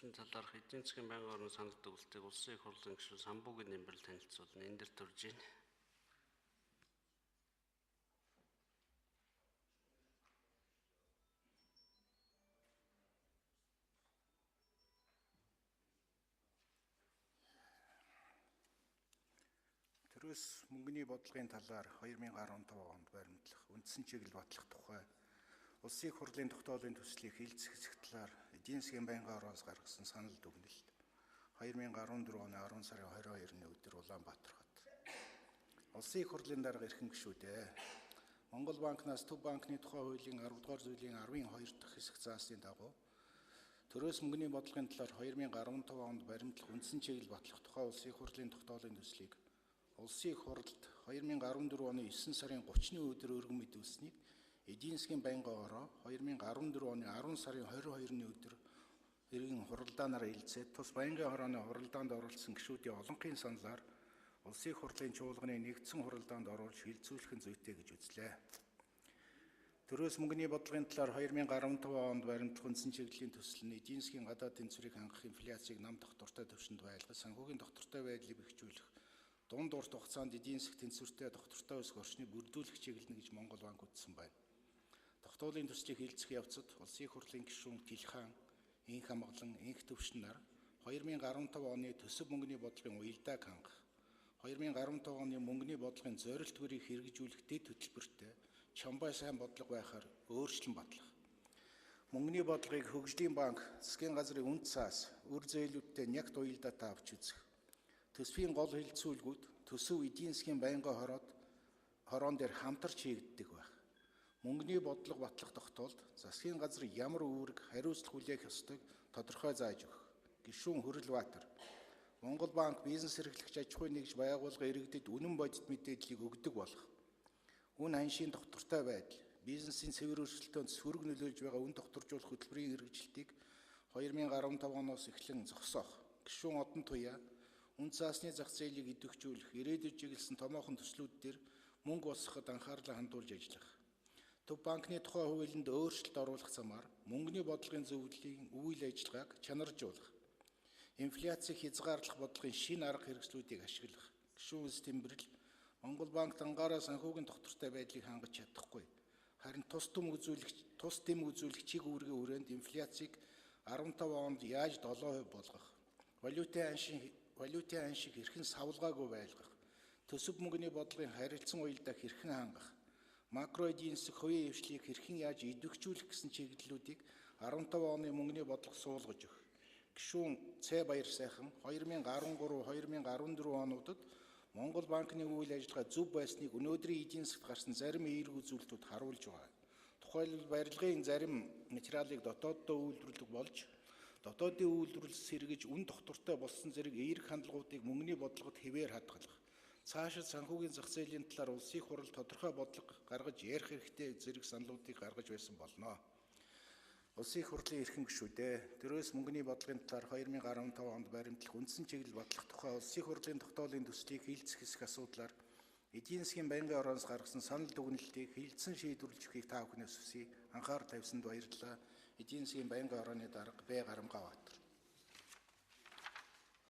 төслийн талаарх эдийн засгийн байнгын орны санал дүгнэлтийг Улсын их хурлын гишүүн Самбуугийн Нэмбэрл танилцуулна. Энэ дэр төрж байна. Төрөөс мөнгөний бодлогын талаар 2015 онд баримтлах үндсэн чиглэл батлах тухай Улсын их хурлын тогтоолын төслийг хилцэх хэсэг талаар эдийн засгийн байнгын ороос гаргасан санал дүгнэлт 2014 оны 10 сарын 22-ны өдөр Улаанбаатар хот. Улсын их хурлын дарга эрхэм гишүүдээ. Монгол банкнаас Төв банкны тухай хуулийн 10 дугаар зүйлийн 10-ын 2 дахь хэсэг заасны дагуу төрөөс мөнгөний бодлогын талаар 2015 онд баримтлах үндсэн чиглэл батлах тухай Улсын их хурлын тогтоолын төслийг Улсын их хурлд 2014 оны 9 сарын 30-ны өдөр өргөн мэдүүлсэнийг эдийн засгийн байнгын ороо 2014 оны 10 сарын 22-ны өдөр иргэн хуралдаанаар хэлцээд тус байнгын хорооны хуралдаанд оролцсон гишүүдийн олонхын саналаар Улсын их хурлын чуулганы нэгдсэн хуралдаанд оруулж хилцүүлэх нь зүйтэй гэж үзлээ. Төрөөс мөнгөний бодлогын талаар 2015 онд баримтлах үндсэн чиглэлийн төсөл нь эдийн засгийн гадаад тэнцвэрийг хангах, инфляцийг нам тогтвортой түвшинд байлгах, санхүүгийн тогтвортой байдлыг бэхжүүлэх, дунд урт хугацаанд эдийн засаг тэнцвэртэй тогтвортой өсөх орчныг бүрдүүлэх чиглэнэ гэж Монгол банк үзсэн байна. Тогтоолын төслийг хилцэх явцад Улсын их хурлын гишүүн Тэлхаан, Инх Амгалан, Инх Төвшин нар 2015 оны төсөв мөнгөний бодлогын уялдааг хангах, 2015 оны мөнгөний бодлогын зорилт бүрийг хэрэгжүүлэх дэд хөтөлбөртэй чамбай сайн бодлого байхаар өөрчлөн батлах. Мөнгөний бодлогыг хөгжлийн банк, засгийн газрын үнд цаас, үр зээлүүдтэй нягт уялдаатай авч үзэх. Төсвийн гол хилцүүлгүүд төсөв эдийн засгийн байнгын хороон дээр хамтарч хийгддэг байх. Мөнгөний бодлого батлах тогтоолд засгийн газар ямар үүрэг хариуцлага хүлээх ёстойг тодорхой зааж өгөх. Гишүүн Хөрөлбаатар. Монгол банк бизнес эрхлэгч аж ахуйн нэгж байгууллага иргэдэд үнэн бодит мэдээллийг өгдөг болох. Үн ханшийн тогтвортой байдал, бизнесийн цэвэр өрсөлдөөнд сөрөг нөлөөлж байгаа үн тогтворжуулах хөтөлбөрийн хэрэгжилтийг 2015 оноос эхлэн зогсоох. Гишүүн Одон Туяа үн цаасны зах зээлийг идэвхжүүлэх, ирээдүйд чиглэсэн томоохон төслүүд дээр мөнгө олсоход анхаарлаа хандуулж ажиллах. Төв банкны тухай хуулинд өөрчлөлт оруулах замаар мөнгөний бодлогын зөвлөлийн үйл ажиллагааг чанаржуулах. Инфляцийг хязгаарлах бодлогын шинэ арга хэрэгслүүдийг ашиглах. Гишүүн Үс Тэмбэрл Монгол банк дангаараа санхүүгийн тогтвортой байдлыг хангаж чадахгүй. Харин тус дэм үзүүлэх чиг үүргийн хүрээнд инфляцийг 15 онд яаж 7% болгох, валютын ханшийг хэрхэн савлгаагүй байлгах, төсөв мөнгөний бодлогын харилцан уялдааг хэрхэн хангах, макро эдийн засаг хувийн хэвшлийг хэрхэн яаж идэвхжүүлэх гэсэн чиглэлүүдийг 15 оны мөнгөний бодлого суулгаж өгөх. Гишүүн Цэ Баяр сайхан 2013 2014 онуудад Монгол банкны үйл ажиллагаа зөв байсныг өнөөдрийн эдийн засагт гарсан зарим эерэг үзүүлэлтүүд харуулж байгаа. Тухайлбал барилгын зарим материалыг дотооддоо үйлдвэрлэдэг болж дотоодын үйлдвэрлэл сэргэж үн тогтвортой болсон зэрэг эерэг хандлагуудыг мөнгөний бодлогод хэвээр хадгалах. Цаашид санхүүгийн зах зээлийн талаар Улсын их хурал тодорхой бодлого гаргаж ярих хэрэгтэй зэрэг саналуудыг гаргаж байсан болно. Улсын их хурлын эрхэм гишүүдээ, төрөөс мөнгөний бодлогын талаар 2015 онд баримтлах үндсэн чиглэл батлах тухай Улсын их хурлын тогтоолын төслийг хилцэх хэсэг асуудлаар эдийн засгийн байнгын орооноос гаргасан санал дүгнэлтийг хилцэн шийдвэрлэж өгөхийг та бүхнээс хүсье. Анхаарал тавьсанд баярлалаа. Эдийн засгийн байнгын орооны дарга Б. Гарамгаабаатар.